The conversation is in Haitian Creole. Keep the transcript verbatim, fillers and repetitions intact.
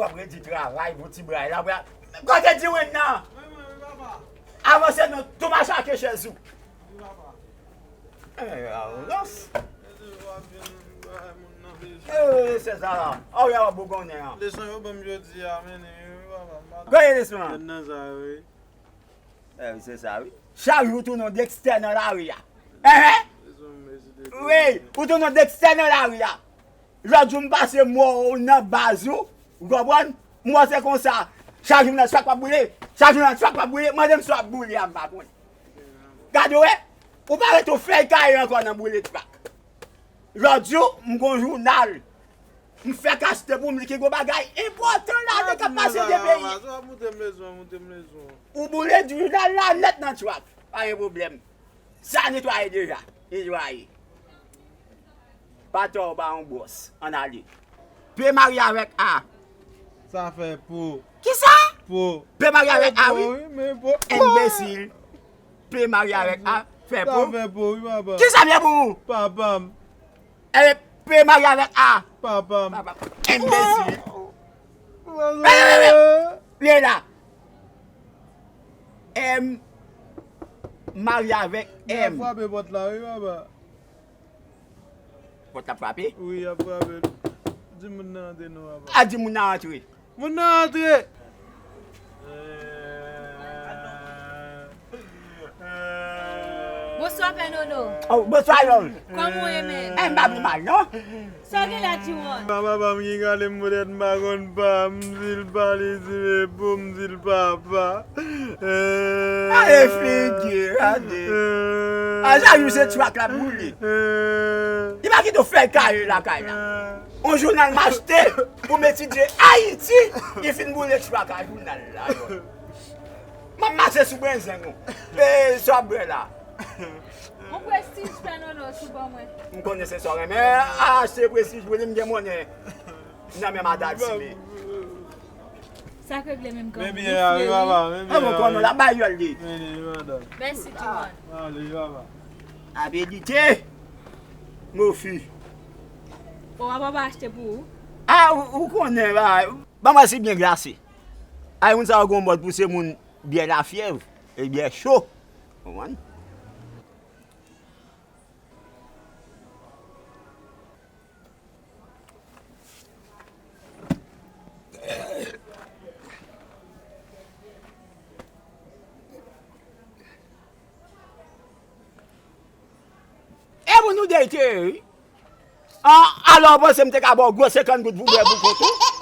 W ap redi travay pou ti bray la. W ap... Kote diwèn nan? Avanse non, tou mache ak chèz ou. Eh, arogans. Eh, se sa la. A w y a w ap bougonnen an. Leson yo ban m jodi a, men, wi, papa, m pa... Gade leson an. Nan sa, wi. Eh, se sa, wi. Chak jou tounen w Dexter nan lari a. Enhen. Wi, ou tounen w Dexter nan lari a. Lòt jou m pase mò w nan baz ou, ou konprann? M wè se konsa. Chak jou nan trak w ap boule, chak jou nan trak w ap boule, mande m si w ap boule a, m pa konnen. Gade w, ou pa rete w fèy kaye ankò nan boule trak. Lòt jou, m gon jounal. M fèk achte pou m li ki gon bagay enpòtan ladan k ap pase de peyi. Ou boule jounal la nèt nan trak. Pa gen pwoblèm. Sa netwaye deja. Netwaye. Patwon pa yon bwòs. Ann ale. P marye avèk A. Sa fè po. Kisa? Po. P marye avèk A, wi. Po, wi, men po. Enbesil. P marye avèk A. Fè po. Sa fè po, wi, papa. Kisa m ye pou ou? Papa m. Enben, P marye avèk A. Papa m. Papa m. Enbesil. Papa m. Li la. M marye avèk M. Frape pòt la, wi, papa. Pòt la frape? Wi, y ap frape. Di moun nan antre non, papa. A, di moun nan antre. Moun nan antre. Bonswa, Pè Nono. Oh, bonswa, Yòl. Kòman w ye, menm? Eh, m pa pi mal, non. Sa w gen la, Diwòn? Papa, papa m ki kale m poutèt m pa konn pa m, m di l pa li di repo, m di l papa. Gade figi, gade. A, chak jou se trak l ap boule. Li pa kite w fè kare lakay la. On jounal m achte pou m etidye Ayiti, li fin boule trak a jounal la, yo. M ap mache sou brenzen, non. E, sa w ap bwè la? On prestij, Pè Nono, sou ban mwen. M konnen se sa w renmen. A, achte prestij pou li, m gen monnen nan men madanm Sime. Sa k regle menm kòm. Men biyè a, wi, papa, men biyè a, wi. Kòman, kòman, la bay yòl li. Men li, wi, madanm. Mèsi, Diwòn. Ale, wi, papa. Abedite, mofi. O, papa pa achte pou ou? A, ou, ou konnen, ba, ban mwen si byen glase. Ay, moun sa yo gon mòd pou se moun byen lafyèv, e byen cho. Konprann? E pou nou de te, wi. An, alò, w panse m te ka ba w gwo senkant goud pou bwè pou kont ou?